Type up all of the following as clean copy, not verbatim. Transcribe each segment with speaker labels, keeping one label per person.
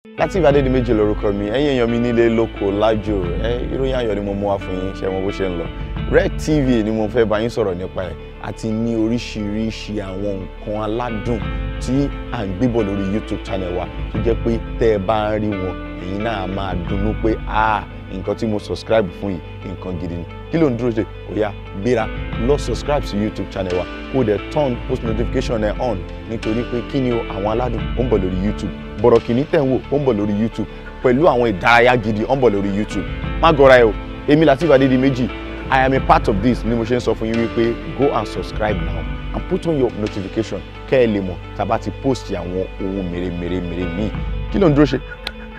Speaker 1: Lateef Adédìméjì lórúkọ mi, ẹ̀yin èèyàn mi nílé lóko lájò, ẹ ìròyìn ayọ̀ ni mo mú wá fún yín, ṣe mọ bó ṣe ń lọ. Red TV ni mo fẹ́ bá yín sọ̀rọ̀ nípa ẹ̀, àti ní oríṣiríṣi àwọn nǹkan aládùn tí à ń gbébọ̀ lórí YouTube channel wa, tó jẹ́ pé tẹ́ ẹ bá ń rí wọn, ẹ̀yin náà máa dunnú pé ah, nǹkan tí mo subscribe fún yìí, nǹkan gidi ni. Kí ló ń dúró ṣe? Ó yá, gbéra lọ subscribe sí YouTube channel wa, kó o dẹ̀ turn post notification ẹ̀ on, nítorí pé kí ni o, àwọn aládùn ó ń bọ̀ lórí YouTube. Bọ̀rọ̀kìnní tẹ̀ ń wò ó ń bọ̀ lórí YouTube, pẹ̀lú àwọn ìdárayá gidi ó ń bọ̀ lórí YouTube. Má gọra ẹ o, èmi Lateef Adédìméjì, I am a part of this ni mo ṣe ń sọ fún yín wípé go and subscribe now and put on your notification kẹ́ ẹ lè mọ̀ tá a bá ti post àwọn ohun mèremère míì. Kí ló ń dúró ṣe?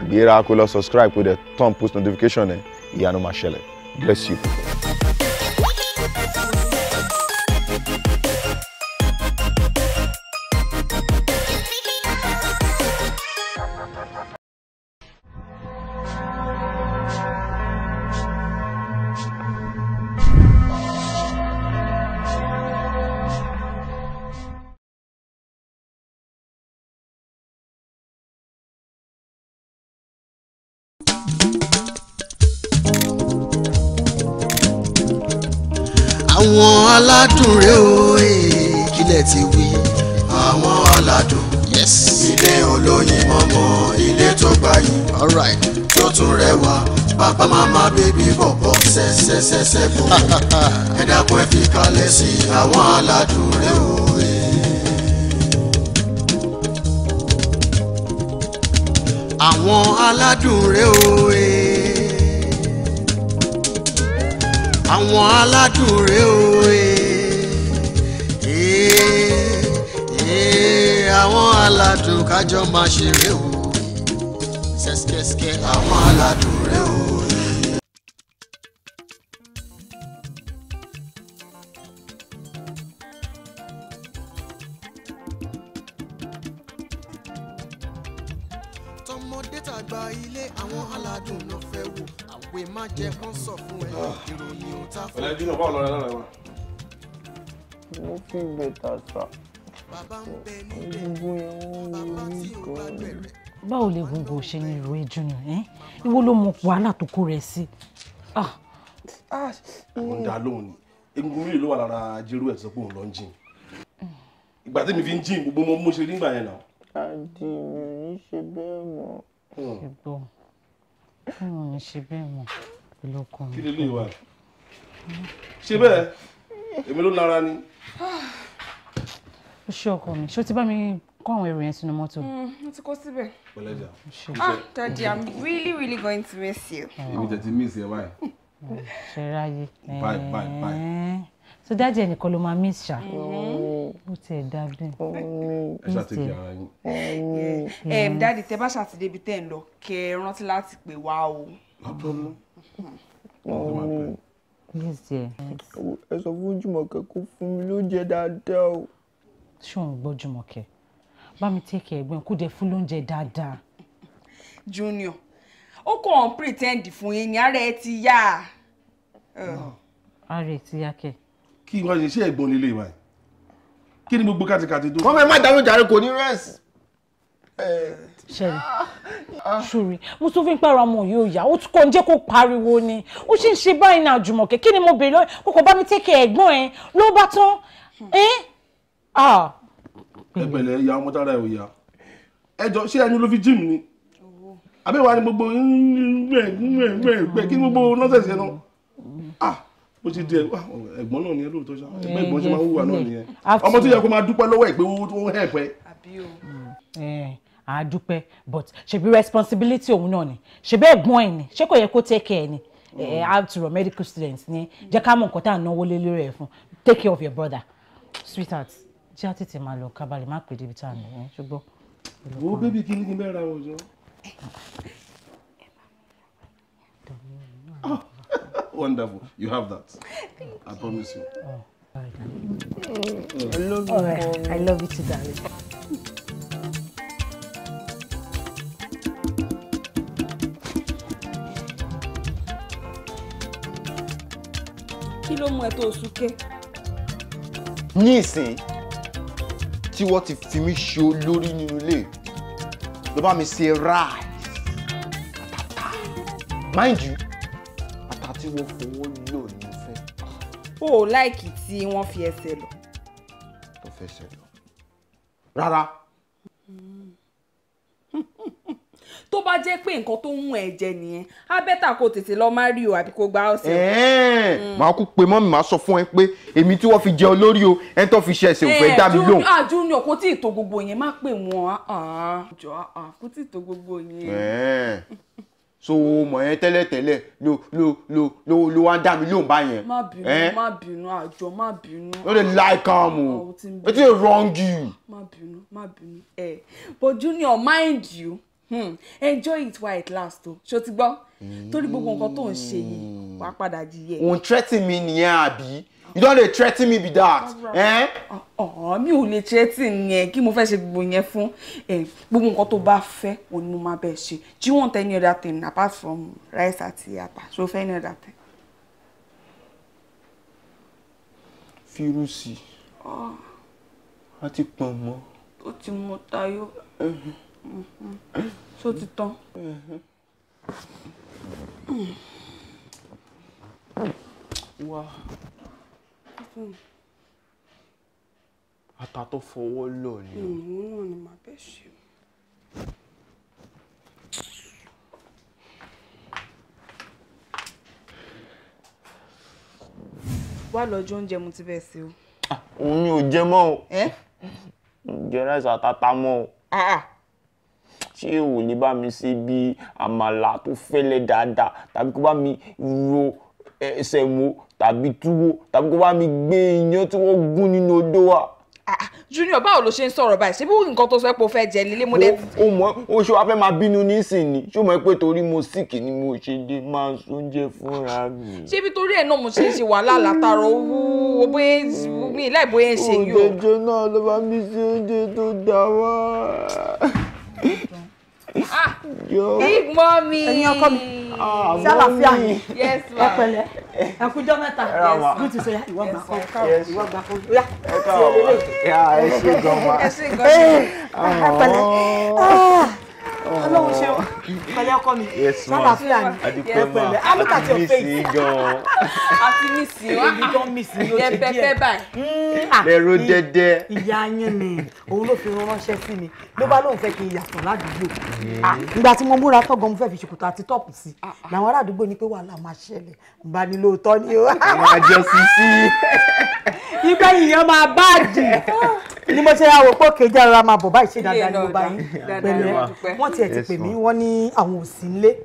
Speaker 1: Gbéra kó lọ subscribe, kó dẹ̀ turn post notification ẹ̀, ìyanu máa ṣẹlẹ̀. Bless you.
Speaker 2: Àwọn aládùn rẹ o, kílẹ̀ ti wí. Àwọn aládùn, yes. Ilé olóyin mọ́mọ́, ilé tó gbayì, alright, tó tún rẹwà. Bàbá màmá bèbí bọ̀bọ̀ ṣẹṣẹṣẹṣẹ bò. Ẹ dákun ẹ fi kalẹ̀ sí àwọn aládùn rẹ o. Àwọn aládùn rẹ o. Àwọn aládùn rẹ o. Àwọn aládùn kájọ máa ṣeré o. Ṣẹ́ṣkẹ́ṣkẹ́ àwọn aládùn rẹ o. Tọmọdé tàgbà ilé àwọn aládùn ló fẹ́ wò. Àwẹ̀ má jẹ́ kán sọ fún ẹ. Ìròyìn ò ta fún.
Speaker 3: Ọ̀lẹ́ Junior, báwo lọ rẹ lára wa?
Speaker 4: Mo fi bẹ̀tà sá.
Speaker 2: Bàbá ń bẹ níbẹ̀. Bàbá tí ò bá bẹ̀rẹ̀.
Speaker 5: Báwo lè gbogbo ṣe ní ìró Junior ẹ́? Ìwọ ló mọ wàhálà tó kó rẹ sí.
Speaker 3: Àwọn dá lóhùn ni. Egungun mélòó ló wà lára Jéró ẹ̀ tó sọ pé òun lọ ń jìn? Ìgbà tí mi fi ń jìn gbogbo mo ṣe nígbà yẹn náà.
Speaker 4: Àdì mi ò ní ṣe bẹ́ẹ̀ mọ́.
Speaker 5: Ṣe gbọ́, mi ò ní ṣe bẹ́ẹ̀ mọ́ pẹ̀lú ọkọ mi.
Speaker 3: Kí lè lè wà? Ṣe bẹ́ẹ̀, èmi ló nara ni.
Speaker 5: Ó ṣe ọkọ mi, ṣé o ti bá mi kó àwọn èrò yẹn sínú mọ́tò?
Speaker 6: Mo ti kó síbẹ̀.
Speaker 3: Pẹ̀lẹ́jà.
Speaker 6: Ah, Daddy, I'm really, really going to miss you.
Speaker 3: Èmi tẹ̀ ti miss ẹ báyìí.
Speaker 5: Ṣe ráyè.
Speaker 3: Bye, bye, bye.
Speaker 5: So daddy ẹnìkan ló máa miss ṣá. Ó tiẹ̀ dá bẹ́ẹ̀.
Speaker 3: Ẹ ṣáà take care ara yín.
Speaker 6: Daddy, tẹ́ bá ṣàtìdé ibi tẹ́ ń lọ, kẹ́ ẹ rántí láti pè wá o.
Speaker 3: No problem.
Speaker 5: Yes, dear.
Speaker 4: Ẹ sọ fún Jùmọ̀kẹ́ kó fún mi lóúnjẹ dáadáa o.
Speaker 5: Ṣé òun gbọ́ Jùmọ̀kẹ́? Bá mi take care ẹ̀gbọ́n, kó dẹ̀ fún lóúnjẹ dáadáa.
Speaker 6: Junior, ó kàn ń pretend fún yín ni, ara ẹ ti yá.
Speaker 5: Ara ẹ ti yá kẹ̀.
Speaker 3: Kí wọ́n ṣe ṣé ẹ̀gbọ́n lílé ìwà yìí? Kí ni gbogbo kàtìkàtì tó?
Speaker 4: Wọ́n fẹ́ má dánú jàre, kò ní rẹ́sì.
Speaker 5: Ṣẹ́rí, ṣúri, mo tún fi ń pààrọ̀ ọmọ yìí ó yá, ó tún kò ń jẹ́ kó pariwo ni. Ó ṣì ń ṣe báyìí náà Jùmọ̀kẹ́, kí ni mo béèrè lọ́wọ́? Kò kò bá mi take care ẹ̀gbọ́n ẹ ló bá tán.
Speaker 3: Ẹ pẹ̀lẹ́, ìyá ọmọ tára ẹ ò yá. Ẹ jọ, ṣé ẹni ló fi gym ni? Àbẹ́wò ni gbogbo gbẹ̀ngbẹ̀ngbẹ̀ kí ni gbogbo nọ́sẹ̀sì ẹ náà? Ah, bó ti di ẹ̀gbọ́n náà ni ẹ lóòótọ́ ṣá. Ẹgbẹ́ ẹ̀gbọ́n ṣe máa ń hùwà náà nìyẹn. Ọmọ tó yẹ kó máa dúpẹ́ lọ́wọ́ ẹ̀ pé ó ń help ẹ.
Speaker 5: A dúpẹ́, but ṣebí responsibility òun náà ni, ṣebí ẹ̀gbọ́n ẹ̀ ni, ṣé kò yẹ kó take care ni? After all, medical students ni, jẹ́ ká mọ̀ nǹkan tá à ń náwó lé lórí ẹ̀ fún. Take care of your brother, sweetheart. Jẹ́ á tètè máa lọ kábàlì má pè débi tá à ń lọ, ṣùgbọ́n.
Speaker 3: Wo bébí kí ni kí n bẹ́ẹ̀ ra ọjọ́? Wonderful, you have that. I promise you.
Speaker 5: Oh, all right, I love you. All right, I love you too, darling.
Speaker 6: Kí ló mú ẹ tó súnké?
Speaker 1: Ní ìsìn tí wọ́n ti fi mí ṣe olórí nínú ilé, ló bá mi ṣe rice. Mind you, ata tí wọ́n fọwọ́ lò ni mo fẹ́.
Speaker 6: O ò like tí wọ́n fi ẹsẹ̀ lọ.
Speaker 1: Tó fẹsẹ̀ lọ. Rárá.
Speaker 6: Tó bá jẹ́ pé nǹkan tó ń ẹ jẹ nìyẹn, á better kó tètè lọ marry o àbí kó gba ọ̀sẹ̀.
Speaker 1: Màá kú pé mọ́mì, màá sọ fún ẹ pé èmi tí wọ́n fi jẹ olórí o, ẹni tó fi ṣe ẹsẹ̀ ò fẹ́ dá mi lóhùn.
Speaker 6: Junior, kò tí ì tó gbogbo yẹn, má pè wọ́n, kò tí ì tó gbogbo yẹn.
Speaker 1: So mọ̀ yẹn tẹ́lẹ̀tẹ́lẹ̀ ló ló ló ló ló wá ń dá mi lóhùn báyẹn.
Speaker 6: Má bínú, má bínú, àjọ, má bínú.
Speaker 1: No dey like am o, wetin dey wrong you.
Speaker 6: Má bínú, má bínú. But Junior, mind you, enjoy it while it lasts o. Ṣó ti gbọ́? Torí gbogbo nǹkan tó ń ṣe yìí, wàá padà jìyẹ.
Speaker 1: Òun threaten mi nìyẹn àbí? You don dey threaten me be that?
Speaker 6: Mi ò lè threaten yẹn, kí mo fẹ́ ṣe gbogbo yẹn fún. Gbogbo nǹkan tó bá fẹ́, òun ni mo máa bẹ́ẹ̀ ṣe. Do you want any other thing apart from rice àti ata? Ṣó fẹ́ any other thing?
Speaker 1: Fírùsì. A ti pọ̀nmọ́.
Speaker 6: Ó ti mú tayọ. Ṣó ti tán?
Speaker 1: Wá. Ata tó fọwọ́ lọ ni.
Speaker 6: Òun náà ni màá bẹ́ẹ̀ ṣe. Wá lọ́jọ́ oúnjẹ mo ti bẹ́ẹ̀ sí o.
Speaker 1: Òun mi ò jẹ mọ́ o. Jẹ rice àtata mọ́ o. Ṣé o lè bá mi ṣe bí àmàlà tó fẹ́lẹ́ dáadáa, tàbí kó bá mi ro sẹ̀mó tàbí túwó, tàbí kó bá mi gbé iyán tí wọ́n gún nínú odó wa?
Speaker 6: Junior, báwo ló ṣe ń sọ̀rọ̀ báyìí? Ṣé bí nǹkan tó sọ pé o fẹ́ jẹ lílé mo dé.
Speaker 1: O mọ̀ o ṣe wá fẹ́ máa bínú nísìnyí, ṣé o mọ̀ pé torí mo sick ni mo ṣe lè máa sóúnjẹ fúnra mi?
Speaker 6: Ṣé bí torí ẹ̀ náà mo ṣe ń ṣe wàhálà látàrọ owó bóyá mi láì bóyá ń ṣe yìí o.
Speaker 1: Oúnjẹ náà ló bá mi ṣe oúnjẹ tó dá wá.
Speaker 6: Big mommy.
Speaker 5: Ẹ̀yin ọkọ mi, ṣé àlàáfíà ni?
Speaker 6: Yes ma.
Speaker 5: Ẹ pẹ̀lẹ́, ẹ kújọ́ mẹ́ta. Good to see you. Ìwọ gbà kan, ìwọ gbà kan. Oya,
Speaker 1: ẹ káàbọ̀. Ẹ ṣé gan ma.
Speaker 6: Ẹ ṣé gan.
Speaker 5: Ẹ pẹ̀lẹ́. Ọlọ́run ṣeun. Pẹ̀lẹ́ ọkọ mi.
Speaker 1: Yes ma.
Speaker 5: Ṣé àlàáfíà ni? Ẹ pẹ̀lẹ́. Ah, look at your face.
Speaker 6: Àti miss you.
Speaker 5: Èmi gan miss you, ó ṣe díẹ̀.
Speaker 1: Lẹ́rú dẹ́dẹ́.
Speaker 5: Ìyá yín ni òun ló fi ránṣẹ́ sí mi, ló bá lóun fẹ́ kí n yàtọ̀ ládùúgbò. Ìgbà tí mo múra tán gan, mo fẹ́ fi ṣòkòtò àti top sí, làwọn ará àdúgbò ní pé wàhálà máa ṣẹlẹ̀. N bá ní lóòótọ́ ni o.
Speaker 1: Àwọn àjọ sisi.
Speaker 5: Ibẹ̀ yìnyín máa báàdì ni mo ṣe ra wò pé òkè jẹ́ ara máa bọ̀ báyìí. Ṣe dáadáa ni mo bá yín? Pẹ̀lẹ́. Wọ́n tiẹ̀ ti pè mí, wọ́n ní àwọn ò sí nílé,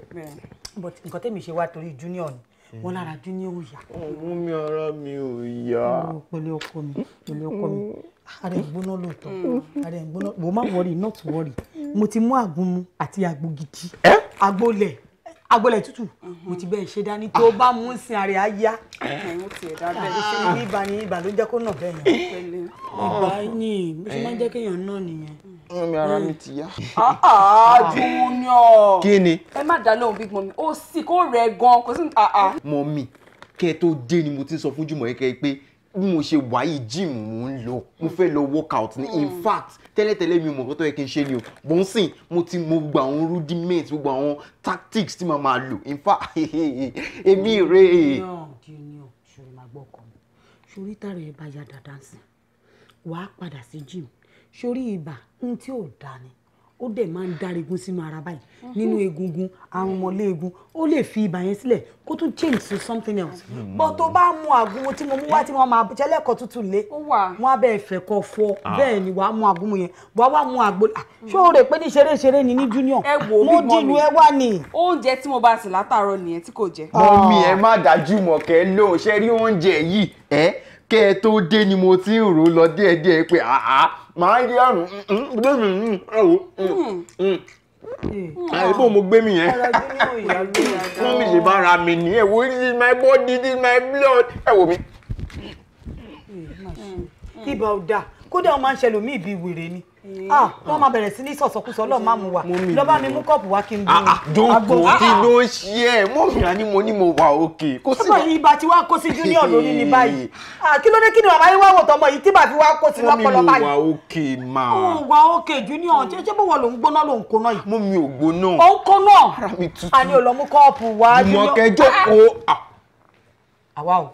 Speaker 5: but nǹkan tẹ́mi ṣe wá torí Junior ni, wọ́n lára Junior ò yá.
Speaker 1: Ọmú mi, ara mi ò yá.
Speaker 5: Pẹ̀lẹ́ ọkọ mi, pẹ̀lẹ́ ọkọ mi, ara ẹ̀ gbóná lóòótọ́, ara ẹ̀ gbóná. Wò, má worry, not worry, mo ti mú àgúnmu àti àgbo gidi, àgbolẹ̀, agbolẹ̀ tútù, mo ti bẹ́ẹ̀ ṣe dání. Tó bá mú ń sin, ara ẹ̀ á yá. Ṣe ní ibà ní ibà ló jẹ́ kó nà bẹ́ẹ̀ yẹn. Ibà ni bó ṣe máa ń jẹ́ kéèyàn náà nìyẹn.
Speaker 1: Mummy, ara mi ti yá.
Speaker 6: Junior.
Speaker 1: Kí ni?
Speaker 6: Ẹ má dá lóhùn big mummy, ó sì kó rẹ̀ gan, kò sí.
Speaker 1: Mummy, kẹ́ ẹ tó dé ni mo ti ń sọ fún Jùmọ̀kẹ́ pé bí mo ṣe wà yìí, gym mò ń lọ, mo fẹ́ lọ workout ni. In fact, tẹ́lẹ̀tẹ́lẹ̀ mi ò mọ̀ nǹkan tó yẹ kí n ṣe ni o, bó ń sìn mo ti mọ gbogbo àwọn rudiments, gbogbo àwọn tactics tí màá máa lò. In fact, èmi rè é.
Speaker 5: Junior, Junior, ṣòro máa gbọ́ ọkọ mi, ṣorí tààrà ẹ bá ya dáadáa sí, wàá padà sí gym. Sórí ibà ń tí ò dáa ni, ó dẹ̀ máa ń dárígun sínú ara báyìí, nínú egungun, àrùn mọ́lé egun. Ó lè fi ibà yẹn sílẹ̀ kó tún change to something else, but tó bá mu àgúnmu tí mo mú wá, tí wọ́n máa jẹ́lẹ́kọ̀ọ́ tútù lé, wọ́n á bẹ́ẹ̀ fẹ́ kọ́ fọ́. Bẹ́ẹ̀ ni wàá mu àgúnmu yẹn, wàá wá mu àgbo. Ṣé o rè pé ní ṣeré ṣeré ni ní Junior?
Speaker 6: Ẹ wò ó,
Speaker 5: mo
Speaker 6: big mummy.
Speaker 5: dìlù ẹ wá ni.
Speaker 6: Oúnjẹ tí mo bá sè látàárọ̀ nìyẹn tí kò jẹ.
Speaker 1: Mummy, ẹ má dá Jùmọ̀kẹ́ lóhùn. Ṣe rí oúnjẹ yìí, ẹ kẹ́ ẹ tó dé ni mo ti ń rò ó lọ díẹ̀díẹ̀ pé àá màá rí àrùn ẹ wò ó, ibo mo gbé mi yẹn. Mummy, ṣe bá ra mi ní, ẹ wò, this is my body, this is my blood, ẹ wò mí.
Speaker 5: Ibà ò dáa, kódà ó máa ń ṣẹlòmíì bíi wèrè ni.
Speaker 7: Ah, wọ́n máa bẹ̀rẹ̀ sí ní sọ̀sọ̀kúsọ, Ọlọ́run má mú wa. Lọ bá mi mú kọ́ọ̀pù wá kí n gbé.
Speaker 4: Jókòó, kí ló ṣe ẹ́? Mọ́mì á ní mo ní mo wà òkè. Kó sì.
Speaker 7: Ọmọ yìí ibà tí wàá kó sí Junior lórí ní báyìí. Ah, kí ló dé, kí ni bàbá yín wá wò tọmọ yìí tí bàbá fi wá kó sí
Speaker 4: Mọ́mì,
Speaker 7: lọ́pọlọ
Speaker 4: mo
Speaker 7: báyìí?
Speaker 4: wà òkè mà.
Speaker 7: Ó wà òkè, Junior. Ṣé bó wọ ló ń gbóná ló ń kóná yìí?
Speaker 4: Mọ́mì ò gbóná.
Speaker 7: Ó ń kóná.
Speaker 4: Ara mi tutù.
Speaker 7: A ní ò lọ mú kọ́ọ̀pù wá, Junior.
Speaker 4: Jùmọ̀kẹ́, jókòó.
Speaker 7: Àwa o,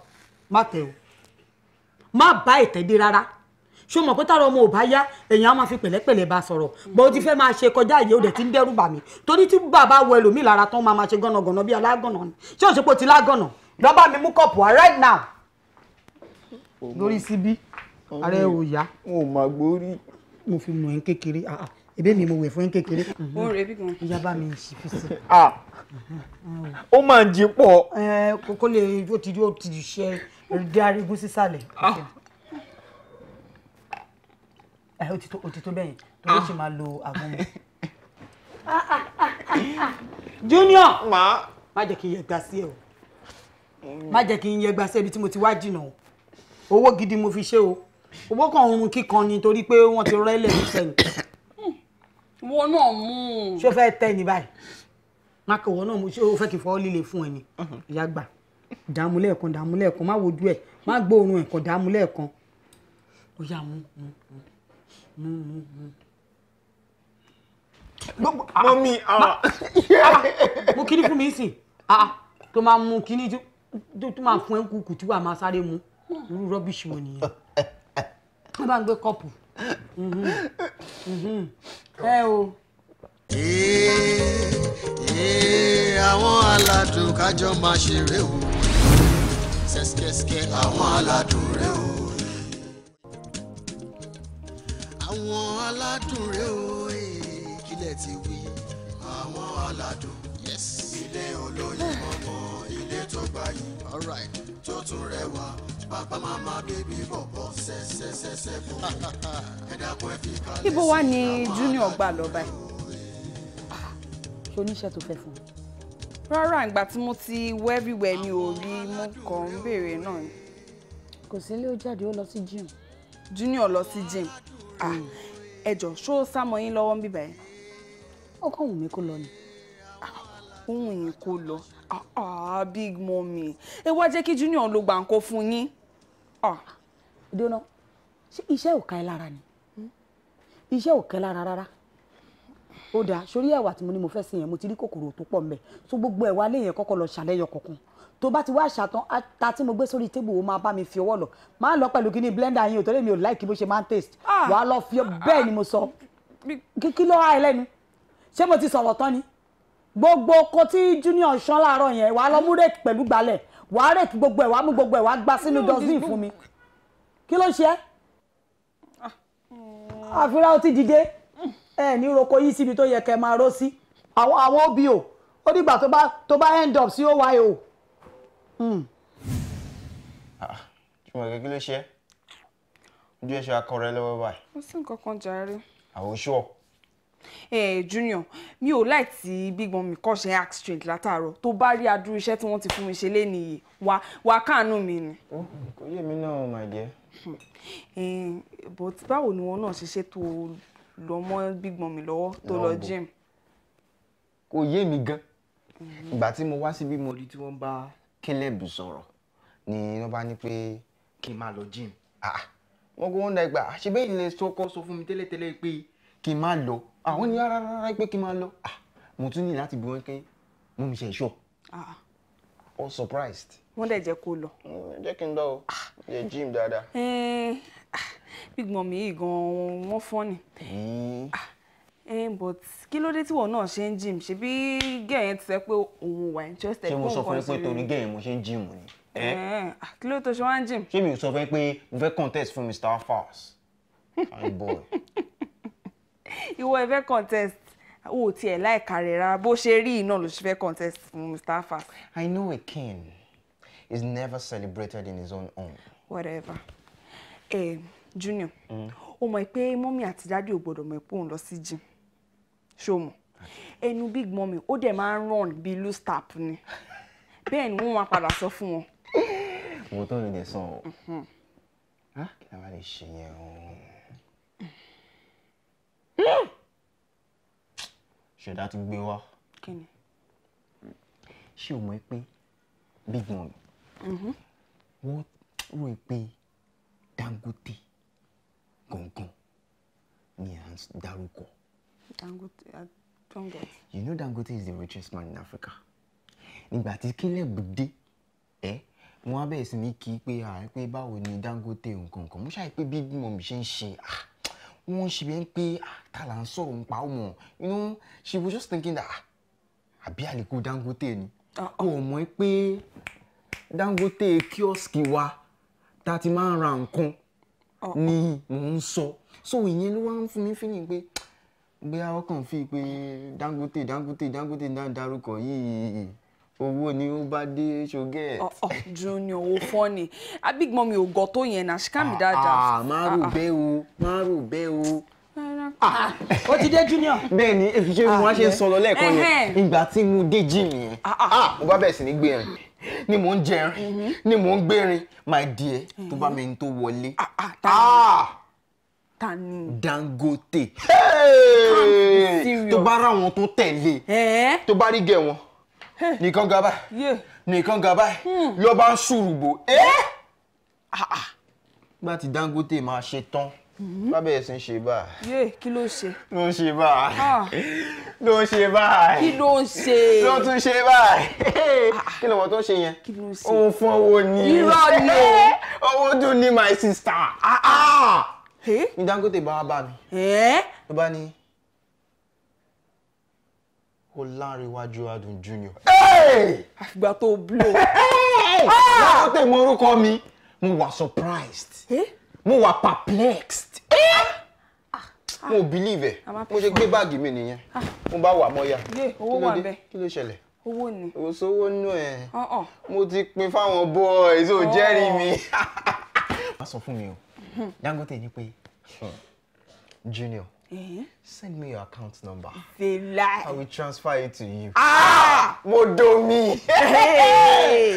Speaker 7: má tẹ o. Má bá ìtẹ́ dé rárá. Ṣé o mọ̀ pé tára ọmọ ò bá yá, èèyàn á máa fi pẹ̀lẹ́pẹ̀lẹ́ bá sọ̀rọ̀? Bó ti fẹ́ máa ṣe kọjá ìyè, ó dẹ̀ ti ń dẹ́rù bà mí, torí tí bàbá wọ ẹlòmíì lára tán, máa máa ṣe gànàgànà bí alágànà ni. Ṣé o ṣe pé o ti lágànà? Lọ bá mi mú kọ́ọ̀pù wá right now. Lórí síbí, ara ẹ ò yá.
Speaker 4: Mo ò máa gbórí.
Speaker 7: Mo fi mọ̀ ẹ́ ń kékeré. Ah, ah, ebí mi mo wẹ̀ fún ẹ́ ń kékeré.
Speaker 6: Ó rè bí gan.
Speaker 7: Ìyá bá mi ṣì fi sí.
Speaker 4: Ó máa ń jí pọ̀.
Speaker 7: Ẹ kókó lè ó ti ṣe dé arígún sísàlẹ̀. Ẹ ó ti tó, ó ti tó bẹ́yẹn, torí ó sì máa lo àgbọn mu. Junior, má jẹ́ kí n yẹgba sí ẹ o, má jẹ́ kí n yẹgba sí ẹ. Ibi tí mo ti wá jìnnà o, owó gidi mo fi ṣe o. Owó kan oorun kíkan ni, torí pé wọ́n ti rẹ́lẹ̀ ní sẹ́yìn.
Speaker 6: Ìwọ náà mú un.
Speaker 7: Ṣé o fẹ́ tẹ́ ni báyìí? Má kò wọ́n náà mo. Ṣé o fẹ́ kí n fọwọ́ líle fún ẹ ni? Ìyá gbà, dààmú lẹ́ẹ̀kan, dààmú lẹ́ẹ̀kan, má wojú ẹ̀, má gbóòórùn ẹ̀ kàn, dààmú lẹ́ẹ̀kan. Ó yá, mú mú mú mú mú.
Speaker 4: Mọ́mí.
Speaker 7: Mú kíní fún mi sìn tó máa mú kíní tó máa fún ẹ kúkú tí wàá máa sáré mu. Irú rubbish wo nìyẹn? Wọ́n bá ń gbé kọ́ọ̀pù ẹ o.
Speaker 2: Ee, àwọn aládùn kájọ máa ṣeré o, ṣẹ́ṣkẹ́ṣkẹ́ àwọn aládùn rẹ o, àwọn aládùn rẹ o. Ee, kílẹ̀ ti wí, àwọn aládùn, yes, ilé olóyin mọ́mọ́, ilé tó gbayì, alright, tó tún rẹwà, bàbá màmá bébí bọ̀bọ̀ ṣẹ́ṣẹ́ṣẹ́ṣẹ́ bò, ẹ dákun, ẹ fi kalẹ̀.
Speaker 6: Ibo wá ni Junior gbà lọ báyìí?
Speaker 5: Ṣé oníṣẹ́ tó fẹ́ fún un?
Speaker 6: Rárá, ìgbà tí mo ti wọ everywhere mi ò rí. Mo kàn ń béèrè náà ni.
Speaker 5: Kò sí ilé, ó jáde, ó lọ sí gym.
Speaker 6: Junior lọ sí gym? Ah, ẹ jọ, ṣó sá mọ́ yín lọ́wọ́ ń bíbá yẹn?
Speaker 5: Ó kàn wù mí kó lọ ni.
Speaker 6: Ohun yìí kó lọ? Ah ah, big mummy, ẹ wá jẹ́ kí Junior ló gbà ń kó fún yín. Ah.
Speaker 5: Dóná, ṣé iṣẹ́ ò ká ẹ lára ni? Iṣẹ́ ò ká ẹ lára rárá. Ó dáa, sórí ẹ̀wà tí mo ní mo fẹ́ sè yẹn, mo ti rí kòkòrò tó pọ̀ mbẹ̀, so gbogbo ẹ̀wà lé yẹn, kọ́kọ́ lọ ṣàlẹ́yọ kọ̀ọ̀kan. Tó bá ti wá ṣàtàn, ata tí mo gbé sórí table, ó máa bá mi fi ọwọ́ lọ. Máa lọ pẹ̀lú kíní blender yín ò, torí mi ò like bó ṣe máa ń taste. Wàá lọ fi. Bẹ́ẹ̀ ni mo sọ. Kí ló há ẹ lẹ́nu? Ṣé mo ti sọ̀rọ̀ tán ni? Gbogbo oko tí Junior ṣán láàárọ̀ yẹn, wàá lọ mú rake pẹ̀lú gbalẹ̀, wàá rake gbogbo ẹ̀, wàá mú gbogbo ẹ̀, wàá gbá sínú dustbin fún mi. Kí ló ṣe é? Àfírà, ó ti dìde. Ẹ ní roko yìí síbi tó yẹ kẹ́ máa ró sí. Àwọn obo, ó dìgbà tó bá end up sí oyo.
Speaker 1: Jùmọ̀kẹ́, kí ló ṣe é? Ojú ẹ̀ ṣe akọrẹ lọ́wọ́ báyìí.
Speaker 6: Kò sí nǹkan kan jàre.
Speaker 1: Àwọn ṣọ́.
Speaker 6: Eh, Junior, mi ò láì tí big mummy kọ́ ṣe act strange látàárọ̀. Tó bá rí adúrú iṣẹ́ tí wọ́n ti fún mi ṣe lénìí yìí, wá wá káàánú mi ni.
Speaker 1: Kò yé mi náà, my dear.
Speaker 6: Eh, but báwo ni wọn náà ṣe ṣe tó lọ mọ́ big mummy lọ́wọ́ tó lọ
Speaker 4: Lọ́bọ̀.
Speaker 6: gym?
Speaker 4: Kò yé mi gan. Ìgbà tí mo wá síbí, mo rí tí wọ́n bá Caleb sọ̀rọ̀ ni wọ́n bá ní pé kí n máa lọ gym. Ah, wọ́n kó wọ́n dà gbà ṣe bẹ́ẹ̀ ilé sọ́kọ́ sọ fún mi tẹ́lẹ̀tẹ́lẹ̀ pé kí n máa lọ. Àwọn ní rárá rárá pé kí n máa lọ. Ah, mo tún ní láti bí wọ́n pé mo mi ṣe ìṣọ́.
Speaker 6: Ah,
Speaker 1: All surprised.
Speaker 6: Wọ́n dẹ̀ jẹ́ kó lọ.
Speaker 1: Jẹ́ kí n lọ o, jẹ́ gym dáadáa.
Speaker 6: Eh, ah, big mummy yìí gan-an, wọ́n funny. Eh, but kí ló dé tí wọ́n náà ṣe ń gym? Ṣebí girl yẹn ti sọ pé òun wà interested?
Speaker 1: Ṣé mo
Speaker 6: kó
Speaker 1: sọ fún ẹ
Speaker 6: nǹkan
Speaker 1: pé
Speaker 6: ṣe
Speaker 1: torí
Speaker 6: rí.
Speaker 1: girl yẹn mo ṣe ń gym ni?
Speaker 6: Eh, ah, kí ló tó ṣe wá ń gym?
Speaker 1: Ṣé mi ò sọ fún ẹ pé mo fẹ́ contest fún Mr. Fast? Fine boy.
Speaker 6: Ìwọ ẹ fẹ́ contest? O ò tiẹ̀ láìka rẹ̀ rárá. Bó ṣe rí iná ló ṣe fẹ́ contest fún Mr. Fast.
Speaker 1: I know a king is never celebrated in his own home.
Speaker 6: Whatever. Eh, Junior, o mọ̀ pé mummy àti daddy ò gbọ́dọ̀ mọ̀ pé òun lọ sí gym. Ṣó mọ̀? Ẹnu big mummy ó dẹ̀ máa ń run bíi loose tap ni. Bẹ́ẹ̀ ni wọ́n máa padà sọ fún wọn.
Speaker 1: Mo tó lè sọ o. Kí la wá lè ṣe yẹn o?
Speaker 4: Ṣẹ̀dá ti gbé wá.
Speaker 6: Kí ni?
Speaker 4: Ṣé o mọ̀ pé big mummy wọ́n rò pé Dangote gangan ni à ń dárúkọ.
Speaker 6: Dangote, I don't get.
Speaker 4: You know Dangote is the richest man in Africa. Nígbà tí Caleb dé, wọ́n á bẹ̀rẹ̀ sí ní kí pé pé báwo ni Dangote nǹkan kan. Mo ṣàì pé big mummy ṣe ń ṣe, wọ́n ṣe bí ẹni pé ta là ń sọ̀rọ̀ nípa ọmọ. You know, she was just thinking that àbí àlékún Dangote ni. Ó mọ̀ pé Dangote kíọ́sìkì wa tá a ti máa ń ra nǹkan ni mò ń sọ. So ìyẹn ló wá ń fún mi feeling pé bóyá wọ́n kàn fi pé Dangote Dangote Dangote náà dárúkọ yìí, owó ni ó bá dé ṣoge.
Speaker 6: Junior, ó funny. A big mummy ò gọ̀ tó yẹn na, she can't be that daft.
Speaker 4: Má rò bẹ́ẹ̀ o, má rò bẹ́ẹ̀ o.
Speaker 7: Ó ti dé, Junior.
Speaker 4: Bẹ́ẹ̀ ni, ṣé mo wá ṣe ń sọ lọ lẹ́ẹ̀kan yẹn, ìgbà tí mo dé gym yẹn, mo bá bẹ̀rẹ̀ sí ní gbé ẹrin ni mò ń jẹrin ni mò ń gbérin, my dear, tó bá mi tó wọlé.
Speaker 6: Ta ni?
Speaker 4: Dangote. Tó bá rà wọn tó tẹ̀lé, tó bá rí gẹ̀ wọn nìkan ga báyìí, nìkan ga báyìí, ló bá ń ṣùrùbò. Bá ti Dangote máa ṣe tán, bá bẹ̀rẹ̀ sí ń ṣe báyìí.
Speaker 6: Kí ló ṣe?
Speaker 4: Ló ń ṣe báyìí. Ló ń ṣe báyìí.
Speaker 6: Kí ló ń ṣe?
Speaker 4: Ló tún ṣe báyìí. Kí ló wọ́n tó ń ṣe yẹn?
Speaker 6: Kí ló ń ṣe?
Speaker 4: Òun fún owó ni.
Speaker 6: Irọ́ ni o.
Speaker 4: Owó dùn ní, my sister. Ní Dangote bá wá bá mi. Ló bá ní Ọlárẹ̀wájú Adùn Junior.
Speaker 6: Àfìgbà tó blow.
Speaker 4: Dangote mọ orúkọ mi. Mo wà surprised. Mo wà perplexed. Mo believe ẹ. Mo ṣe gbé báàgì mi nìyẹn. Mo bá wà mọ́yà.
Speaker 6: Owó wà bẹ́ẹ̀.
Speaker 4: Kí ló ṣẹlẹ̀?
Speaker 6: Owó ni.
Speaker 4: Kò sówó nù ẹ̀. Mo ti pín fáwọn boys, ó jẹ́rìí mi. Má sọ fún mi o. Dangote ní pé, Junior, send me your account number.
Speaker 6: Fela.
Speaker 4: I will transfer it to you. Mo domi.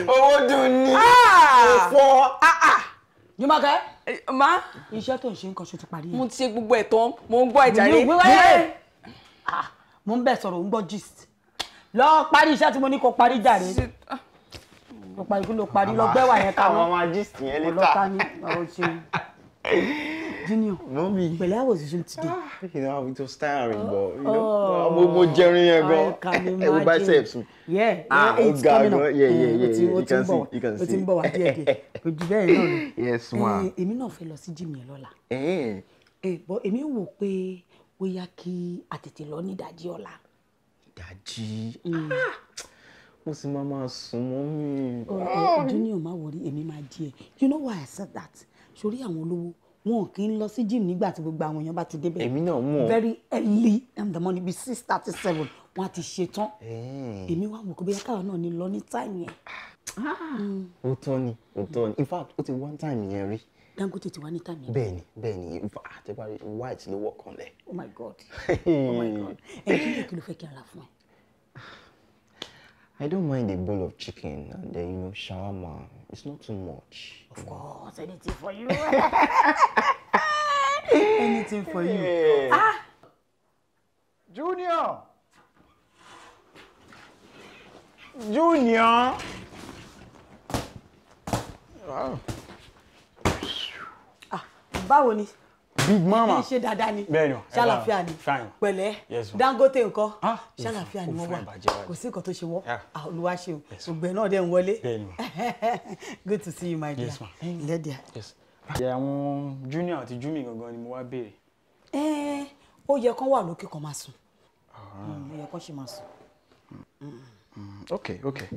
Speaker 4: Owó dùn ní. Mo fọ́.
Speaker 7: Jùmọ̀kẹ́.
Speaker 6: Ma.
Speaker 7: Iṣẹ́ tó ń ṣe nǹkan ṣo ti parí.
Speaker 6: Mo ti ṣe gbogbo ẹ̀ tán, mo ń gbọ́ ẹ̀jà rẹ̀.
Speaker 7: Mo ń bẹ̀ sọ̀rọ̀, ń gbọ́ gist. Lọ parí iṣẹ́ tí mo ní kó parí jàre. Lọ parí, kí ló parí, lọ gbẹ́wà yẹn kaná.
Speaker 4: Àwọn máa gist yẹn later.
Speaker 7: Ọlọ́ta ni ọ̀rọ̀ ṣeun. Junior, pẹ̀lẹ́, how was the gym today?
Speaker 4: You know, it was tiring, but you know, mo jẹrin yẹn gan.
Speaker 7: I
Speaker 4: Ẹ wo biceps mi.
Speaker 7: Yeah, it's coming up.
Speaker 4: Yeah. You can see, you can see.
Speaker 7: O ti ń bọ̀ wá díẹ̀ díẹ̀. Kò jù bẹ́ẹ̀ náà lọ.
Speaker 4: Yes, ma.
Speaker 7: Èmi náà fẹ́ lọ sí gym yẹn lọ́la. But èmi ń wò pé bóyá kí a tètè lọ ní ìdájí ọ̀la.
Speaker 4: Ìdájí? Mo sì máa sùn mọ́ mi.
Speaker 7: Junior, má worry, èmi máa jí ẹ. You know why I said that? Sórí àwọn olówó, wọn kì í lọ sí gym nígbà tí gbogbo àwọn èèyàn bá ti débẹ̀.
Speaker 4: Èmi náà mọ̀.
Speaker 7: Very early in the morning, bíi 6:37, wọn á ti ṣe tán. Èmi wá wò kó bóyá káwọn náà ní lọ ní time yẹn.
Speaker 4: Ó tọ́ ni, ó tọ́ ni. In fact, ó ti one time yẹn rí.
Speaker 7: Dangote ti wá ní time yẹn.
Speaker 4: Bẹ́ẹ̀ni, bẹ́ẹ̀ni. In fact, àtẹ̀bárí white ló wọ̀ kan lẹ̀.
Speaker 7: Oh my God, oh my God. Ẹ kí ló, kí ló fẹ́ kí n ra fún ẹ?
Speaker 4: I don't mind a bowl of chicken and then, you know, shawarma. It's not too much.
Speaker 7: Of course, anything for you. Anything for you.
Speaker 4: Yeah.
Speaker 7: Ah!
Speaker 1: Junior! Junior! Wow.
Speaker 7: Ah, báwo ni?
Speaker 1: Big mama.
Speaker 7: Ṣe dáadáa ni?
Speaker 1: Bẹ́ẹ̀ni o.
Speaker 7: Ṣàlàfíà ni?
Speaker 1: Fine.
Speaker 7: Pẹ̀lẹ́.
Speaker 1: Yes, ma.
Speaker 7: Dangote ńkọ́? Ṣàlàfíà ni wọ́n wà?
Speaker 1: Fine, bàjẹ́ bàjẹ́.
Speaker 7: Kò sí nǹkan tó ṣe wọ́. Olúwa ṣeun. Gbogbo ẹ̀ náà dẹ̀ ń wọlé.
Speaker 1: Bẹ́ẹ̀ni.
Speaker 7: Good to see you, my dear.
Speaker 1: Yes, ma.
Speaker 7: Ǹlẹ́ dear.
Speaker 1: Yes. Àwọn Junior àti Jumi gangan ni mo wá béèrè.
Speaker 7: Ó yẹ kán wà lókè kán máa sùn. Ó yẹ kán ṣe máa sùn.
Speaker 1: Okay, okay.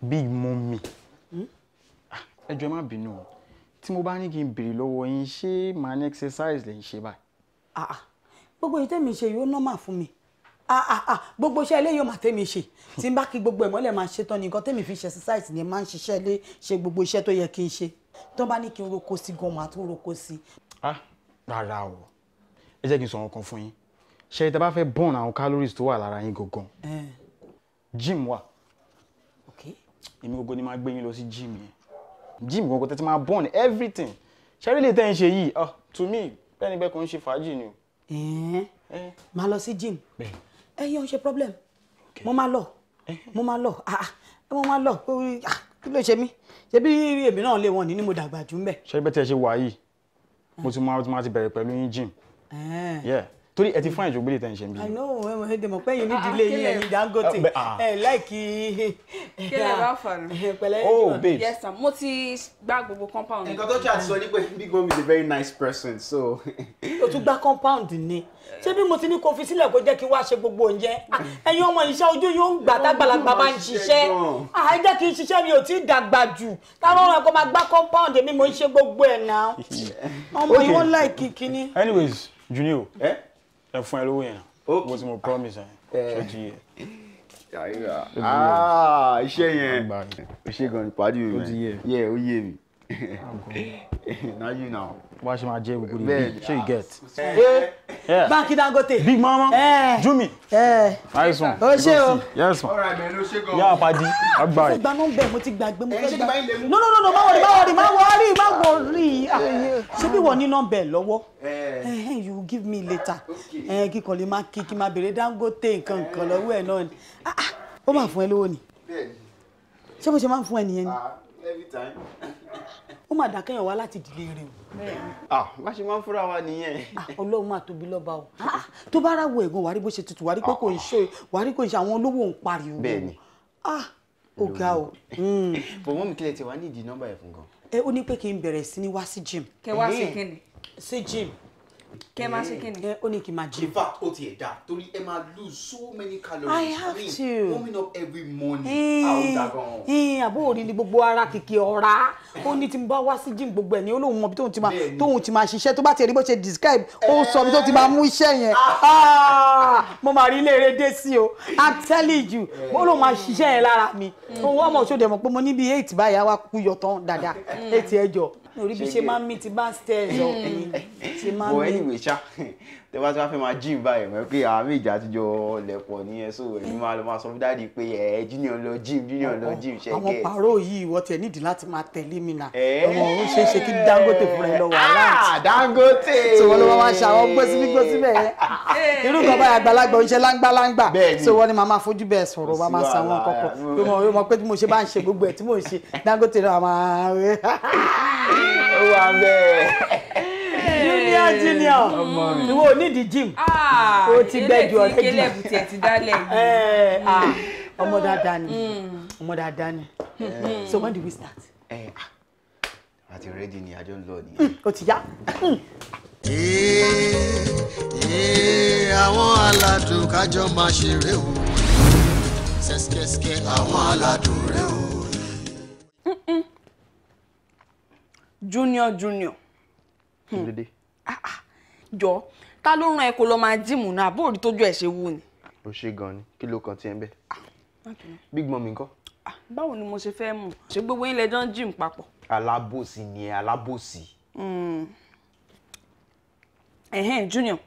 Speaker 1: Big mummy. Ẹ jọ̀ọ́, ẹ má bínú o. Tí mo bá ní kí n béèrè lọ́wọ́ yín, ṣé màá ní exercise lè ń ṣe báyìí?
Speaker 7: Gbogbo èyí tẹ́mi ṣe yóò normal fún mi. Gbogbo iṣẹ́ ilé yóò máa tẹ́mi ṣe. Tí n bá kí gbogbo ẹ̀ mọ́lẹ̀ máa ṣe tán ni nǹkan tẹ́mi fi ṣe exercise ni, máa ń ṣiṣẹ́ ilé, ṣe gbogbo iṣẹ́ tó yẹ kí n ṣe. Tó bá ní kí n roko sí gan, màá tún roko sí.
Speaker 1: Rárá o, ẹ jẹ́ kí n sọ nǹkan fún yín. Ṣé tẹ́ bá fẹ́ burn àwọn calories tó wà lára yín gangan, gym wà. Èmi gbogbo ni máa gbé yín lọ sí gym yẹn. Gym gangan tẹ́ ti máa burn everything. Ṣé rí lè tẹ́ ń ṣe yìí, to me, bẹ́ẹ̀ ni bẹ́ẹ̀ kò ń ṣe fàájì ni o.
Speaker 7: Máa lọ sí gym. Ẹ yẹn ò ṣe problem. Mo máa lọ. Mo máa lọ. Mo máa lọ. Kí ló ṣe mí? Ṣé bí èmi náà lé wọn ní mo dàgbà jù ń bẹ̀.
Speaker 8: Ṣé bẹ́ẹ̀ tí ẹ ṣe wà yìí? Mo ti máa ti bẹ̀rẹ̀ pẹ̀lú yín gym. Torí ẹ ti fún àìjò gbélé tẹ̀ ń ṣe bí.
Speaker 7: I know, ẹ mọ̀ pé yín nídìílé yín ẹ̀yin Dangote ẹ láìkí.
Speaker 6: Kílẹ̀ bá fà nù.
Speaker 7: Pẹ̀lẹ́.
Speaker 8: Oh babes.
Speaker 6: Yes sir, mo ti gbá gbogbo compound.
Speaker 4: Nǹkan tó ṣe àti sọ ni pé Big Mom is a very nice person, so.
Speaker 7: O tún gbá compound ni. Ṣé bí mo ti ní kó fi sílẹ̀ kó jẹ́ kí wá ṣe gbogbo oúnjẹ? Ẹ̀yin ọmọ iṣẹ́ ojú yóò ń gbà tágbàlagbà máa ń ṣiṣẹ́. Ẹ jẹ́ kí n ṣiṣẹ́, mi ò tí ì dàgbà jù. Táwọn ọ̀rọ̀ kó máa gbá compound, èmi mo ń ṣe gbogbo ẹ̀ náà. Ọmọ yìí wọ́n láìkí kíní.
Speaker 8: Anyways, Junior, ẹ fún ẹ lówó yẹn. Mo ti mo promise ẹ. Ṣé ti yẹ?
Speaker 4: Iṣẹ́ yẹn o ṣe gan ni pàdé mi. Yẹ ó yé mi. Na you now.
Speaker 8: Wá ṣe máa jẹ́ gbogbo rẹ̀, ṣé you get?
Speaker 7: Báńkì Dangote.
Speaker 8: Big Mama. Jumi. Nice one.
Speaker 7: O ṣe o.
Speaker 8: Yes ma.
Speaker 4: All right man, o ṣe gan.
Speaker 8: Yà á pàdé. Àgbà
Speaker 7: rẹ̀. Mo fẹ́ gba nọ́mbà ẹ̀, mo ti gbàgbé, mo fẹ́ gba. No no no, má wọrí, má wọrí, má wọrí, má wọrí. Ṣé bí wọ́n ní nọ́mbà ẹ̀ lọ́wọ́? You give me later. Kíkọ̀ lè máa kí máa béèrè Dangote nǹkan nǹkan lọ́wọ́ ẹ̀ náà ni. Ó máa fún ẹ lówó ni. Ṣé bó ṣe máa ń fún ẹ nìyẹn ni?
Speaker 4: Every time.
Speaker 7: Ó máa dà kéèyàn wá láti ìdílé rẹ̀ o.
Speaker 4: Bá ṣe máa ń fúnra wa nìyẹn.
Speaker 7: Ọlọ́run máa tóbi lọ́ba o. Tó bá ráwọ̀ ẹ̀gbọ́n wàá rí bó ṣe tutù, wàá rí pé kò ń ṣe, wàá rí kò ń ṣe àwọn olówó ń pariwo.
Speaker 4: Bẹ́ẹ̀ni.
Speaker 7: Ó ga o.
Speaker 4: Bọ̀ mọ́ mi, kílẹ̀ tí wàá ní ìdí nọ́mbà ẹ̀ fún gan.
Speaker 7: Ẹ ó ní pé kí n bẹ̀rẹ̀ sí ní wá sí gym.
Speaker 6: Kẹ wá ṣe kíni?
Speaker 7: Sí gym.
Speaker 6: Kẹ máa ṣe kíni?
Speaker 7: Ó ní kí n máa gym.
Speaker 4: In fact, ó tiẹ̀ dá torí ẹ máa lose so many calories.
Speaker 7: I have to.
Speaker 4: Warming up every morning. Àwọn dà gan.
Speaker 7: Àbó òrí ni gbogbo ara kìkì ọ̀rá. Ó ní tí n bá wá sí gym gbogbo ẹ̀ ní ó lóun mọ bí tóun ti máa ṣiṣẹ́. Tó bá ti rí bó ṣe describe, ó sọ bí tó ti máa mú iṣẹ́ yẹn. Mo máa rí ilé eré dé sí o. I'm telling you. Ó lóun máa ṣiṣẹ́ yẹn lára mi. Òun ọmọ òṣòdì mọ̀ pé mo ní bí 8 báyìí, àwa kú yọ tán dáadáa. 8 ẹjọ́. Orí bí ṣe máa ń mí ti bá stairs up ni ṣe máa ń mí.
Speaker 4: But anyway ṣá, tẹ bá ti wá fẹ́ máa gym báyìí mọ̀ pé àwọn méjì àtijọ́ lẹ̀pọ̀ nìyẹn, so èmi máa lọ máa sọ fún dáàdi pé ẹ Junior lọ gym, Junior lọ gym, ṣe gẹ̀.
Speaker 7: Àwọn pàrọ̀ yìí ìwọ tiẹ̀ nídìí láti máa tẹ̀lé mi nà. Ọmọ ó ṣeé ṣe kí Dangote fúnra ẹ lọ wà láti.
Speaker 4: Dangote.
Speaker 7: So wọ́n ló máa ṣe àwọn gbósíbí gbósíbẹ̀ yẹn. Irú kan báyìí àgbàlagbà oúnjẹ láńgbáláńgbà. So wọ́n ni màá máa fojú bẹ́ẹ̀ sọ̀rọ̀, wọ́n máa sa àwọn kọ̀kọ̀. Yóò mọ̀ pé bí mo ṣe bá ń ṣe gbogbo ẹ̀ tí mò ń ṣe, Dangote náà máa.
Speaker 4: Ó wà bẹ́ẹ̀.
Speaker 7: Junior, Junior, ìwọ ò ní di gym. O ti gbẹ ju ọ̀rẹ́ jù.
Speaker 6: Caleb tiẹ̀ ti dálẹ̀ yìí.
Speaker 7: Ọmọ dáadáa ni, ọmọ dáadáa ni. So when do we start?
Speaker 4: Àti ready ni, àjọ ń lọ ni.
Speaker 7: O ti yá.
Speaker 2: Àwọn aládùn kájọ máa ṣeré o, ṣẹ́ṣkẹ́ṣkẹ́ àwọn aládùn rẹ o.
Speaker 6: Junior, Junior.
Speaker 4: Kí ló dé?
Speaker 6: Jọ, ta ló rán ẹ kó lọ máa gym náà? Bó rí tójú ẹ ṣe wú ni.
Speaker 4: Ó ṣe gan ni, kí ló kan tiẹ̀ ń bẹ̀? Big Mummy ńkọ́?
Speaker 6: Báwo ni mo ṣe fẹ́ mọ̀? Ṣé gbogbo yín lẹ jọ ń gym papọ̀?
Speaker 4: Alábòsí ni ẹ, alábòsí.
Speaker 6: Ẹ̀hẹ́n, Junior,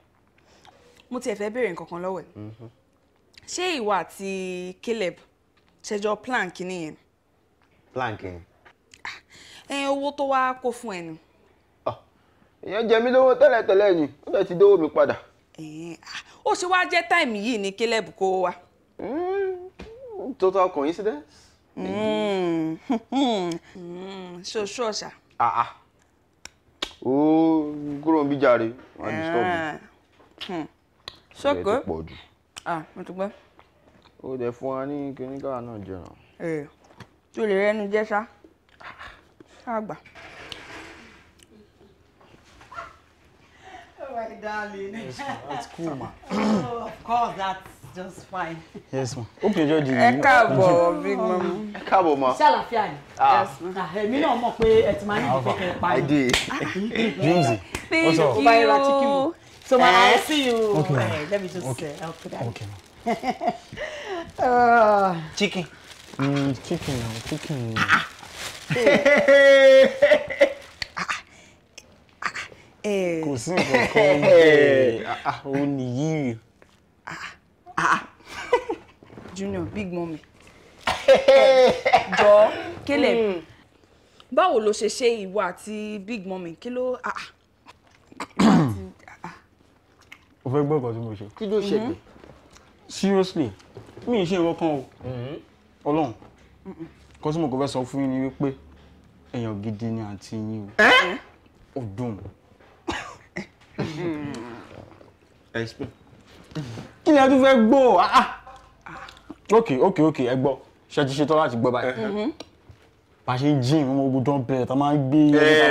Speaker 6: mo tiẹ̀ fẹ́ béèrè nǹkan kan lọ́wọ́ ẹ̀. Ṣé ìwọ àti Caleb ṣẹjọ plan kìíní yẹn?
Speaker 4: Plan kìíní?
Speaker 6: Ẹ owó tó wá kó fún ẹ ni.
Speaker 4: Èèyàn jẹ mí lówó tẹ́lẹ̀tẹ́lẹ̀ ni, ó dẹ̀ ti dówó mi padà.
Speaker 6: Ó ṣe wá jẹ́ time yìí ni Caleb kó wá.
Speaker 4: Total coincidence.
Speaker 6: Ṣé o ṣú ọ̀ṣà?
Speaker 4: Ó kúrò ń bí jàre, wọ́n á disturb mi.
Speaker 6: Ṣókò.
Speaker 4: Ẹ ti pọ̀ jù.
Speaker 6: Mo ti gbọ́.
Speaker 4: Ó dẹ̀ fún wa ní kíní káwa náà jẹun.
Speaker 6: Tí o lè rẹ́nu jẹ́ ṣá. Àgbà.
Speaker 7: Oh my darling.
Speaker 8: Yes, ma. That's cool, ma.
Speaker 7: Oh, of course, that's just fine.
Speaker 8: Yes, ma. Hope you enjoyed the.
Speaker 6: Ẹ káàbọ̀, Big Mama.
Speaker 4: Ẹ káàbọ̀, ma.
Speaker 7: Ṣé àlàáfíà ni?
Speaker 6: Yes, ma.
Speaker 7: Èmi náà mọ̀ pé ẹ ti máa ní ìdí kékeré pa
Speaker 4: I
Speaker 7: ni.
Speaker 4: did.
Speaker 8: Jimsy.
Speaker 6: Thank
Speaker 8: What's up?
Speaker 6: you.
Speaker 7: Bye, ra chicken. So, ma, I'll see you.
Speaker 8: Okay, ma.
Speaker 7: Let me just
Speaker 8: Okay.
Speaker 7: help with that.
Speaker 8: Okay, ma.
Speaker 4: Chicken.
Speaker 8: Chicken, chicken. Kò sí nǹkan kan bẹ́ẹ̀, ó nìyí.
Speaker 6: Junior, Big Mummy. Jọ, Caleb, báwo ló ṣe ṣe ìwọ àti Big Mummy? Kí ló?
Speaker 8: O fẹ́ gbọ́ nǹkan tí mo ṣe.
Speaker 4: Kí ló ṣẹlẹ̀?
Speaker 8: Seriously, mi ì ṣe ìwọ kan o. Ọlọ́run, nǹkan tí mo kò fẹ́ sọ fún yín ni wípé èèyàn gidi ni àǹtí yín o. Ó dùn. Kí ni ẹ tún fẹ́ gbọ́? Ok, ẹ gbọ́. Ṣé ti ṣetán láti gbọ́ báyìí? Bá a ṣe ń jí ìwọ̀n ogun tó ń bẹ̀rẹ̀ tó máa ń gbé.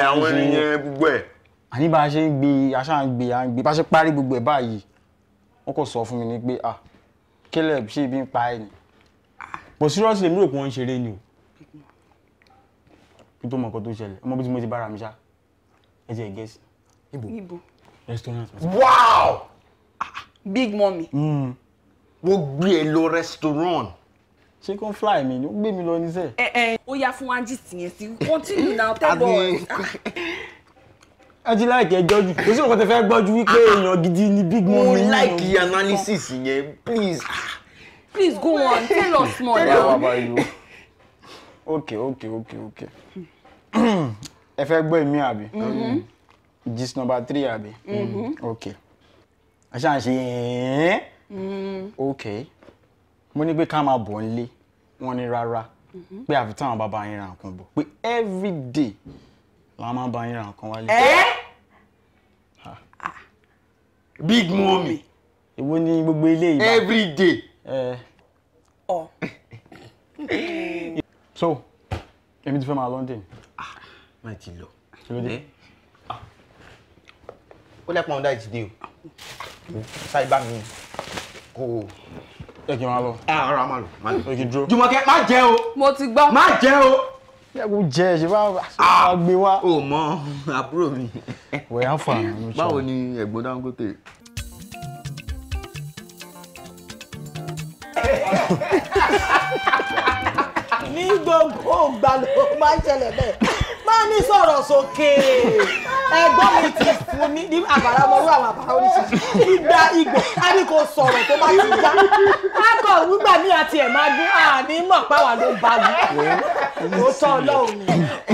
Speaker 1: Àwọn ènìyàn gbogbo ẹ̀.
Speaker 8: Àní bá a ṣe ń gbé, aṣá ń gbé, à ń gbé. Bá a ṣe parí gbogbo ẹ̀ báyìí, wọ́n kò sọ fún mi ní pé ah, Caleb ṣé ibi ń pa ẹ́ ni. But seriously, mi rò pé wọ́n ń ṣeré ni o. Kí tó mọ nǹkan tó ṣẹlẹ̀, ọmọ bí tí mo ti bára mi ṣá. Ẹ jẹ́ gẹ̀ẹ́sì.
Speaker 6: Níbo?
Speaker 8: Restaurant.
Speaker 4: Wow!
Speaker 6: Big mommy.
Speaker 4: Wọ́n gbé ẹ lọ restaurant.
Speaker 8: Ṣé kò ń fly mi ni? Ó gbé mi lọ ní sẹ́ẹ̀.
Speaker 6: Ẹ ó yá fún wa gist yẹn sí. Continue now, tell us.
Speaker 8: Ẹ ti láìkí ẹjọ́ jù. Kò sí nǹkan tẹ fẹ́ gbọ́ ju wípé èèyàn gidi ni big mommy.
Speaker 4: Mo like analysis yẹn, please.
Speaker 6: Please go on, tell us more now.
Speaker 8: Ok. Ẹ fẹ́ gbọ́ èmi àbí? Gist number 3 àbí? Ok. Ẹ ṣáà ń ṣe ẹ̀ẹ́n. Ok. Mo ní pé ká máa bọ̀ nílé, wọ́n ní rárá. Pé àfi táwọn bàbá yín ra nǹkan bọ̀. Pé every day làwọn máa bá yín ra nǹkan wálé.
Speaker 4: Big mommy.
Speaker 8: Èwo ni gbogbo ilé yìí?
Speaker 4: Every day.
Speaker 8: So, èmi ti fẹ́ máa London.
Speaker 4: Má ti lọ.
Speaker 8: Kí ló dé?
Speaker 4: Ó lẹ́pọ̀ ọ̀dà ìtìdí o. Sáré bá mi kó o.
Speaker 8: Ẹ kí n máa lọ.
Speaker 4: Ara máa lọ.
Speaker 8: Ẹ kí n dúró.
Speaker 4: Jùmọ̀kẹ́ má jẹ́ o.
Speaker 6: Mo ti gbọ́.
Speaker 4: Má jẹ́ o.
Speaker 8: Ẹ kò jẹ́ ẹ ṣe bá gbé wá.
Speaker 4: O mọ àbúrò mi.
Speaker 8: Wẹ̀ á fà á.
Speaker 4: Báwo ni ẹ̀gbọ́n Dangote?
Speaker 7: Ní gbogbo ìgbà ló máa ń ṣẹlẹ̀ bẹ́ẹ̀. Máa ní sọ̀rọ̀ sókè. Ẹ̀gbọ́n mi ti fún ní àbàrà ọmọrú àwọn àbàrà oríṣiríṣi. Ìgbà ìgbò á ní kò sọ̀rọ̀ tó bá ti já. Akọ̀ wígbà mí àti ẹ̀ máa dún àní mọ̀ páwa ló bá wí. Ó tọ́ Ọlọ́run ni.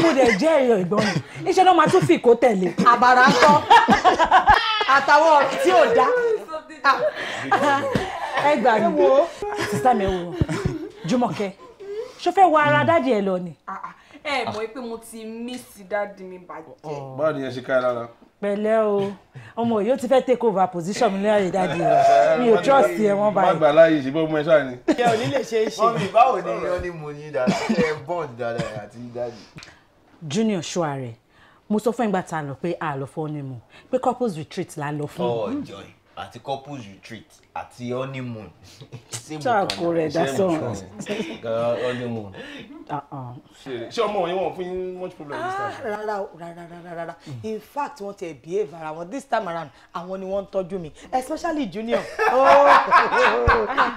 Speaker 5: Mo dẹ̀ jẹ́ èèyàn ìgbọ́n mi. Iṣẹ́ náà máa tún fi ìkó tẹ̀lé.
Speaker 7: Àbàrà ń kọ́. Àtàwọn ọ̀rọ̀ tí ò dá.
Speaker 5: Ẹ gbà mí. Sísá mi wò. Jùmọ̀kẹ́, ṣó fẹ́ wọ ara dádì ẹ lọ ni?
Speaker 6: Ẹ mọ̀ pé mo ti miss dádì mi bàjẹ́.
Speaker 3: Báwo ni ẹ ṣe ká ẹ lára?
Speaker 5: Pẹ̀lẹ́ o, ọmọ yìí ó ti fẹ́ take over position mi lẹ́yìn dádì rẹ̀. Mi ò trust ẹ wọ́n báyìí.
Speaker 3: Má gbà láàyè ṣe bọ́ ọmọ ẹ ṣáà ni.
Speaker 7: Ẹ ò ní lè ṣe é ṣe.
Speaker 4: Mọ́mí, báwo ni wọ́n ní mo ní dáadáa? Ẹ bond dáadáa àti dádì.
Speaker 5: Junior ṣọ́ ààrẹ, mo sọ fún ìgbà tá a lọ pé a lọ fún honeymoon, pé couples retreat la lọ fún.
Speaker 4: Oh joy, àti couples retreat àti honeymoon.
Speaker 5: Ṣáàkó rẹ̀ dá sọ̀rọ̀.
Speaker 3: Honeymoon. Ṣé ọmọ yẹn wọ́n fún yín much problem this time?
Speaker 7: Rárá o, rárá. In fact, wọ́n ti behave ara wọn this time around, àwọn ni wọ́n ń tọ́jú mi, especially Junior.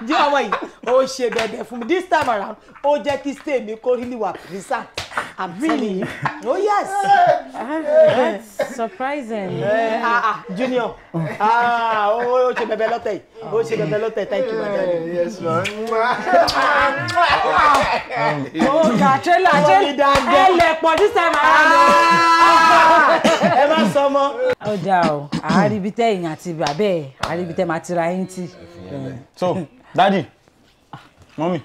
Speaker 7: Jẹ́ ọmọ yìí, ó ṣe bẹ̀bẹ̀ fún mi this time around, ó jẹ́ kí stay mi kó really wà present. I'm telling you. Oh yes.
Speaker 5: That's surprising.
Speaker 7: Junior, ó ṣe bẹ̀bẹ̀ lọ́tẹ̀ yìí, ó ṣe bẹ̀bẹ̀ lọ́tẹ̀, thank you my darling.
Speaker 4: Yes ma.
Speaker 5: Ó ga trailer ẹ lẹ̀ pọ̀ this time around.
Speaker 7: Ẹ má sọ mọ́.
Speaker 5: Ó dáa o, àáríbi tẹ́ èèyàn àti bàbá ẹ̀, àáríbi tẹ́ máa tira yín tì.
Speaker 8: So, daddy, mommy,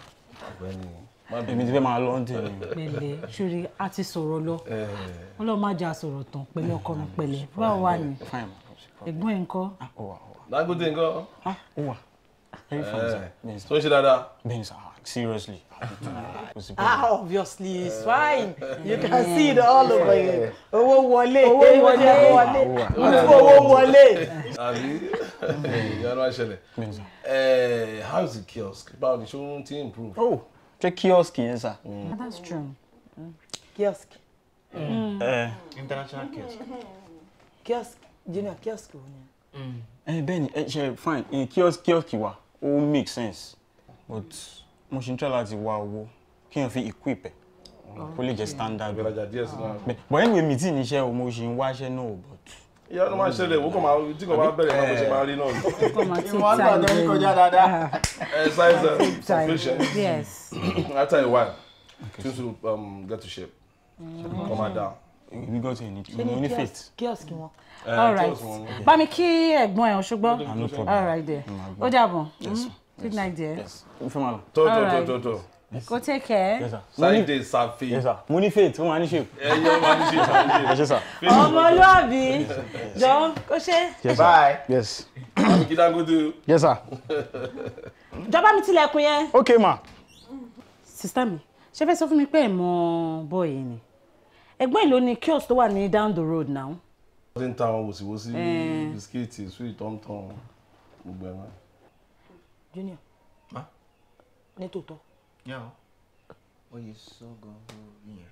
Speaker 8: èmi ti fẹ́ máa lọ ní tèmi.
Speaker 5: Pẹ̀lẹ́, ṣorí a ti sọ̀rọ̀ lọ. Ọlọ́run má jẹ́ a sọ̀rọ̀ tán pẹ̀lẹ́ ọkọ mi pẹ̀lẹ́. Báwo wà ní? Ẹ̀gbọ́n ẹ̀ ńkọ́?
Speaker 3: Dangote ńkọ́?
Speaker 8: Ó wà. Very fine, sir.
Speaker 3: Tó ń ṣe dáadáa?
Speaker 8: Bẹ́ẹ̀ni sir, seriously.
Speaker 7: Obviously, it's fine. You can see it all over here. Owó wọlé. Owó wọlé. Owó wọlé.
Speaker 3: Àbí ìyá ló wá ṣẹlẹ̀. How is the kiosk? Báwo ni ṣé ó ti improve?
Speaker 8: Oh, ṣé kiosk yẹn sir?
Speaker 5: That's true.
Speaker 7: Kiosk.
Speaker 4: International kiosk.
Speaker 7: Kiosk, Junior, kiosk wo ni?
Speaker 8: Bẹ́ẹ̀ni, ẹ ṣe fine. Kiosk wa, ó make sense. But mo ṣe ń try láti wá owó kí n fi equip ẹ̀ kó lè jẹ́ standard. But anyway, mi tí ní iṣẹ́ o, mo ṣe ń wáṣẹ́ náà o, but.
Speaker 3: Ìyá ló máa ń ṣẹlẹ̀, òun kò máa tí kò máa bẹ̀rẹ̀ máa bó ṣe máa rí náà.
Speaker 4: Ìwọ̀n àgbà tó ń kọjá dáadáa.
Speaker 3: Exercise sufficient.
Speaker 5: Yes.
Speaker 3: After a while, things will get to shape. Come down.
Speaker 8: Èmi gan ti ní mo ní faith.
Speaker 7: Kiosk wọn.
Speaker 5: All right, bá mi kí ẹ̀gbọ́n ẹ̀ ṣùgbọ́n.
Speaker 8: No problem.
Speaker 5: All right there, ó dàbọ̀. Good night dear.
Speaker 8: Mo fẹ́ máa lọ.
Speaker 3: Tó tó tó tó.
Speaker 5: Go take care.
Speaker 8: Yes, sir.
Speaker 3: Sáyidé Safi.
Speaker 8: Yes, sir. Mo ní faith, ó máa ní shape.
Speaker 3: Ẹ yọ máa ní shape.
Speaker 8: Ẹ ṣé sir.
Speaker 5: Ọmọlúàbí jọ kó ṣe.
Speaker 8: Yes, sir.
Speaker 4: Bye.
Speaker 8: Yes.
Speaker 3: Àmì kí Dangote.
Speaker 8: Yes, sir.
Speaker 5: Jọba mi tilẹ̀kùn yẹn.
Speaker 8: Okay, ma.
Speaker 5: Sister mi, ṣé fẹ́ sọ fún mi pé ẹ̀ mọ bọ́ọ̀ yìí ni? Ẹ̀gbọ́n ẹ̀ ló ní kiosk tó wà ní down the road now.
Speaker 3: Wọ́n ti ń ta àwọn wòsíwòsí, bisikíìtì, sweet, tọ́mtọ́m, gbogbo ẹ̀ máa.
Speaker 7: Junior. Ní tòótọ́.
Speaker 4: Oye sọ gan-an yẹn.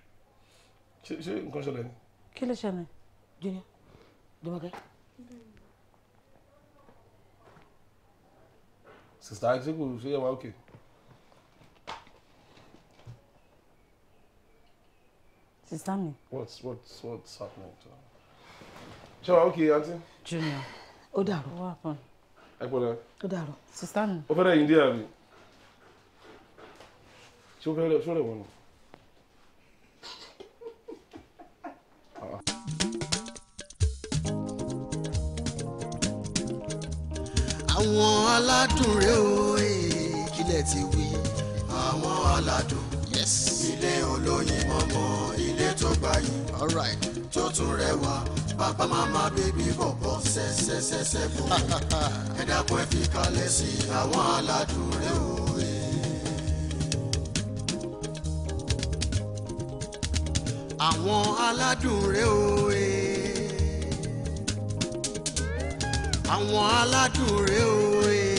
Speaker 3: Ṣé nǹkan ṣẹlẹ̀ ni?
Speaker 5: Kí ló ṣẹlẹ̀?
Speaker 7: Junior, Jùmọ̀kẹ́.
Speaker 3: Sista, ṣé kò ṣe yẹ wá òkè?
Speaker 5: Sister mi.
Speaker 3: What's happening? Ṣé wàá òkè, aunty?
Speaker 5: Junior.
Speaker 7: Ó dàrú.
Speaker 5: What happened?
Speaker 3: Ẹ pẹ̀lẹ́.
Speaker 7: Ó dàrú.
Speaker 5: Sister mi.
Speaker 3: Ó fẹ́rẹ̀ yín díẹ̀ àbí? Ṣé ó fẹ́rẹ̀ ṣó rẹ̀ wọ́n ni?
Speaker 2: Àwọn aládùn rèé o, kílẹ̀ ti wí. Àwọn aládùn. Yes. Ilé olóyin mọ́mọ́, ilé tó gbayì. All right. Tó tún rẹwà, bàbá màmá bèbí bọ̀bọ̀ ṣẹ̀ṣẹ̀ṣẹ̀ṣẹ̀ bò. Ẹ dákun ẹ fi kalẹ̀ sí àwọn aládùn rèé o. Àwọn aládùn rèé o. Àwọn aládùn rèé o.